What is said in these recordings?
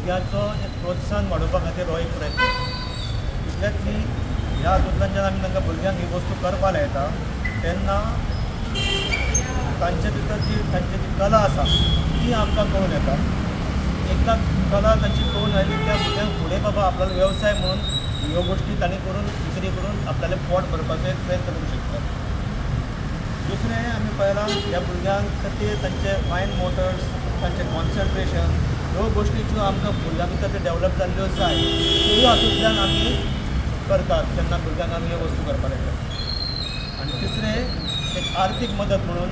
भुरग्यांचो एक प्रोत्साहन वाडोवपा खातीर हो एक प्रयत्न. इतलेंच न्ही, ह्या हातूंतल्यान जेन्ना आमी तांकां भुरग्यांक ही वस्तू करपाक लायता तेन्ना तांचे भितर जी तांची जी कला आसा ती आमकां कळून येता. एकदां कला तांची कळून आयली त्या भुरग्यांक फुडें बाबा आपल्याला वेवसाय म्हणून ह्यो गोश्टी तांणी करून विक्री करून आपल्याला पोट भरपाचो एक प्रयत्न करूंक शकतात. दुसरें आमी पळयलां ह्या भुरग्यांक खातीर तांचे फायन मोटर्स, तांचें कॉन्सन्ट्रेशन ह्यो गोश्टी ज्यो आमकां भुरग्यां भितर त्यो डेवलप जाल्ल्यो जाय त्यो हातूंतल्यान आमी करतात तेन्ना भुरग्यांक आमी ह्यो वस्तू करपाक लायतात. आनी तिसरें एक आर्थीक मदत म्हणून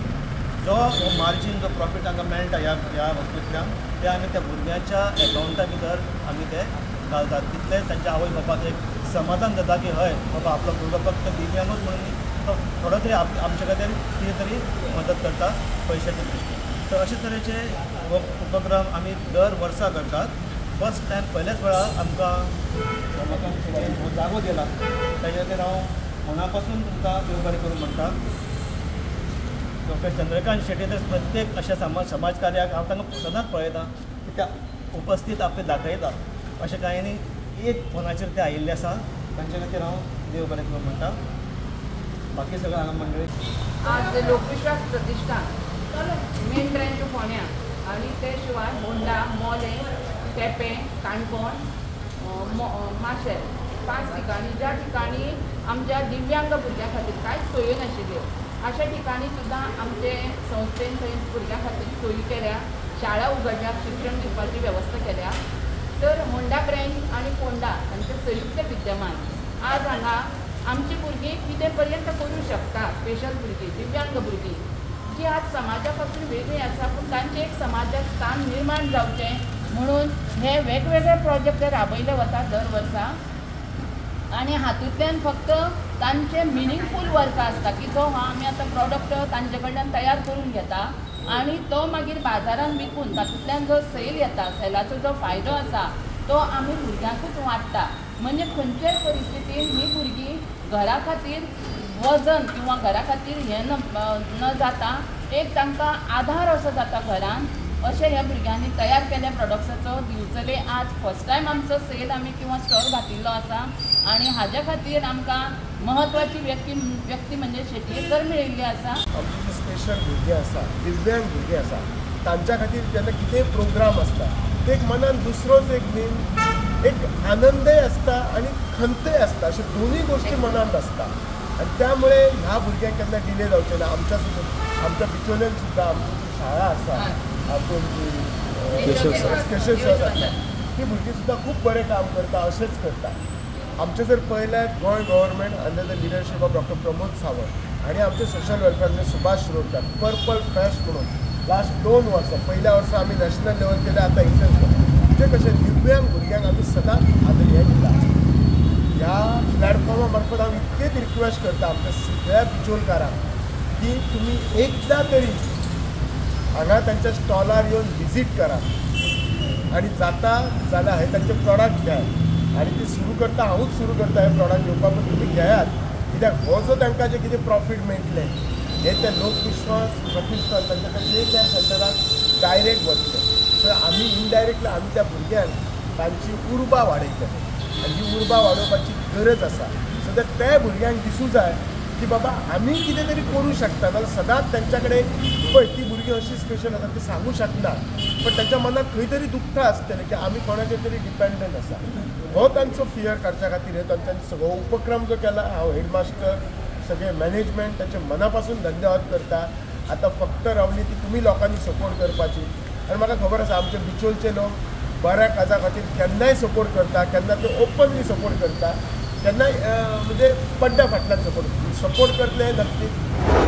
जो हो मार्जीन जो प्रॉफीट तांकां मेळटा ह्या ह्या वस्तूंतल्यान ते आमी त्या भुरग्यांच्या एकावंटा भितर आमी ते घालतात. तितलें तांच्या आवय बापाक एक समाधान जाता की हय बाबा आपलो भुरगो फक्त दिव्यांगूच म्हणून न्ही, तो थोडो तरी आमचे खातीर कितें तरी मदत करता पयशाच्या दृश्टीन. तर अशे तरेचे उपक्रम आमी दर वर्सा करतात. फर्स्ट टायम पयल्याच वेळार आमकां रमाकांत शेटयेन हो जागो दिला ताच्या खातीर हांव मना पासून तुमकां देव बरें करूं म्हणटा. डॉक्टर चंद्रकांत शेट्ये तर प्रत्येक अशा समाज कार्याक हांव तांकां सदांच पळयता की त्या उपस्थित आपले दाखयता अशें कांय न्ही, एक फोनाचेर ते आयिल्ले आसा तांचे खातीर हांव देव बरें करूं म्हणटा. बाकी सगळें हांगा मंडळी आज लोकविश्वास प्रतिष्ठान मेन ब्रँच फोंड्या आनी ते शिवाय होंडा, मोलें, केपें, काणकोण, माशेल 5 ठिकाणी ज्या ठिकाणी आमच्या दिव्यांग भुरग्यां खातीर कांयच सोयी नाशिल्ल्यो अशा ठिकाणी सुद्दां आमचे संस्थेन थंय भुरग्यां खातीर सोयी केल्या, शाळा उगडल्या, शिक्षण दिवपाची वेवस्था केल्या. तर होंडा ब्रँच आनी फोंडा हांचे संयुक्त विद्यमान आज हांगा आमची भुरगीं कितें पर्यंत करूं शकता, स्पेशल भुरगीं, दिव्यांग भुरगीं जी आज समाजा पासून वेगळी आसा पूण तांचें एक समाजात स्थान निर्माण जावचें म्हणून हे वेगवेगळे प्रोजेक्ट राबयले वता दर वर्सा. आनी हातूंतल्यान फक्त तांचें मिनिंगफूल वर्क आसता की जो हा आमी आतां प्रोडक्ट तांचे कडल्यान तयार करून घेता आनी तो मागीर बाजारान विकून तातूंतल्यान जो सेल येता, सेलाचो जो फायदो आसा तो आमी भुरग्यांकूच वांट्टा. म्हणजे खंयच्याय परिस्थितीन ही भुरगीं घरा खातीर वजन किंवा घरा खातीर हें न जाता एक तांकां आधार असो जाता घरान. अशें ह्या भुरग्यांनी तयार केल्ल्या प्रोडक्ट्साचो दिवचले आज फर्स्ट टायम आमचो सेल आमी किंवा स्टॉल घातिल्लो आसा आनी हाज्या खातीर आमकां महत्वाची व्यक्ती म्हणजे शेटये सर मेळिल्ली आसा. आमची जी स्पेशल भुरगीं आसा, दिव्यांग भुरगीं आसा, तांच्या खातीर जेन्ना कितेंय प्रोग्राम आसता ते एक मनान दुसरोच एक न्ही एक आनंदय आसता आनी खंतय आसता, अश्यो दोनूय गोश्टी मनांत आसता. आनी त्यामुळे ह्या भुरग्यांक केन्ना डिले जावचें ना. आमच्या सुद्दां आमच्या बिचोल्यान सुद्दां आमची जी शाळा आसा आमची केशव सर आसा ती भुरगीं सुद्दां खूब बरें काम करता, अशेंच करता. आमचें जर पळयल्यार Goa government under the leadership of doctor Pramod Sawant आनी आमचे सोशल वेलफेअर म्हणजे सुभाष शिरोडकर पर्पल फेस्ट म्हणून लास्ट 2 वर्सां, पयल्या वर्सा आमी नॅशनल लेवल केलें, आतां इंटरनॅशनल. म्हणजे कशें दिव्यांग भुरग्यांक आमी सदांच आदर हें दिता. ह्या प्लॅटफॉर्मा मार्फत हांव इतकेच रिक्वेस्ट करता आमच्या सगळ्या बिचोलकारांक की तुमी एकदां तरी हांगा तांच्या स्टॉलार येवन विजीट करा आनी जाता जाल्यार हे तांचे प्रॉडक्ट घेयात. आनी ती सुरू करता, हांवूच सुरू करता हे प्रॉडक्ट घेवपाक, पण तुमी घेयात कित्याक हो जो तांकां जें कितें प्रॉफीट मेळटलें हें ते लोकविश्वास प्रतिष्ठान तांच्या डे केअर सेंटराक डायरेक्ट वतलें. सो आमी इनडायरेक्टली आमी त्या भुरग्यांक तांची उर्बा वाडयतले आनी ही उर्बा वाडोवपाची गरज आसा. सो that त्या भुरग्यांक दिसूं जाय की बाबा आमी कितें तरी करूं शकता. नाजाल्यार सदांच तांच्या कडेन पळय ती भुरगीं अशी स्पेशल आसा ती सांगूं शकना, पण तांच्या मनात खंय तरी दुखता आसतलें की आमी कोणाचेर तरी डिपेंडंट आसा. हो तांचो फियर काडच्या खातीर हे तांच्यांनी सगळो उपक्रम जो केला, हांव हेडमास्टर सगळे मॅनेजमेंट तांचे मना पासून धन्यवाद करता. आतां फक्त रावली ती तुमी लोकांनी सपोर्ट करपाची. आनी म्हाका खबर आसा आमचे बिचोलचे लोक बऱ्या काजा खातीर केन्नाय सपोर्ट करता, केन्ना ते ओपनली सपोर्ट करता, केन्नाय म्हणजे पड्ड्या फाटल्यान सपोर्ट करतले नक्कीच.